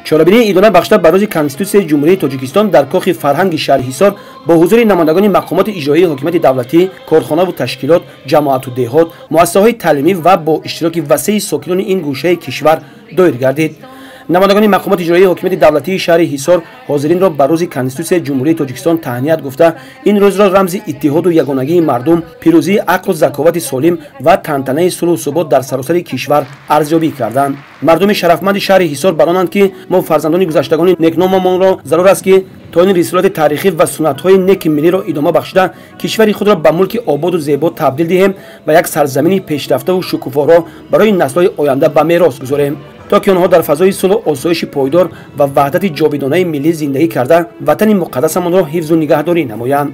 Чорабинии идона бахшида ба рӯзи Конститутсияи Ҷумҳурии Тоҷикистон дар Кохи фарҳанги шаҳри Ҳисор бо ҳузури намояндагони мақомоти иҷроии ҳокимияти давлатӣ, корхонаву ташкилот, ҷамоату деҳот, муассисаҳои таълимӣ ва бо иштироки васеи сокинони ин гӯшаи кишвар доир гардид. Намояндагони мақомоти иҷроии ҳокимияти давлатии шаҳри Ҳисор ҳозиринро ба рӯзи Конститутсияи Ҷумҳурии Тоҷикистон таҳният гуфта, ин рӯзро рамзи иттиҳоду ягонагии мардум, пирӯзии ақлу заковати солим ва тантанаи сулҳу субот дар саросари кишвар арзёбӣ карданд. Мардуми шарафманди шаҳри Ҳисор баронанд, ки мо фарзандони гузаштагони некномамонро зарур аст, ки то ин рисолати таърихӣ ва суннатҳои неки миллиро идома бахшида, кишвари худро ба мулки ободу зебо табдил диҳем ва як сарзамини пешрафтаву шукуфоро барои наслҳои оянда ба мерос гузорем, то ки онҳо дар фазои сулҳу осоиши пойдор ва ваҳдати ҷовидонаи миллӣ зиндагӣ карда, ватани муқаддасамонро ҳифзу нигаҳдорӣ намоянд.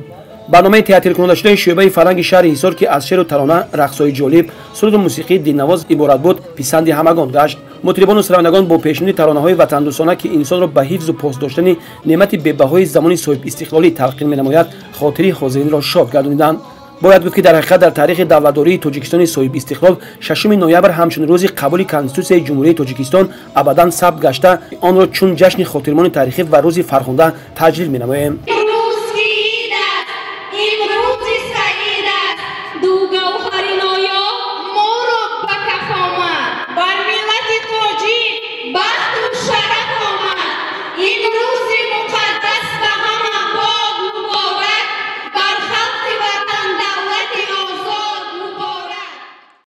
Барномаи театркунонашудаи шӯъбаи фарҳанги шаҳри Ҳисор, ки аз шеру тарона, рақсҳои ҷолиб, суруду мусиқии дилнавоз иборат буд, писанди ҳамагон гашт. Мутрибону сарояндагон бо пешниҳоди таронаҳои ватандӯстона, ки инсонро ба ҳифзу пос доштани неъмати бебаҳои замони соҳибистиқлолӣ талқин менамояд, хотири ҳозиринро шод гардониданд. Бояд гуфт, ки дар ҳақиқат дар таърихи давлатдории Тоҷикистони соҳибистиқлол 6 ноябр ҳамчун рӯзи қабули Конститутсияи Ҷумҳурии Тоҷикистон абадан сабт гашта, онро чун ҷашни хотирмони таърихӣ ва рӯзи фархунда таҷлил менамоем.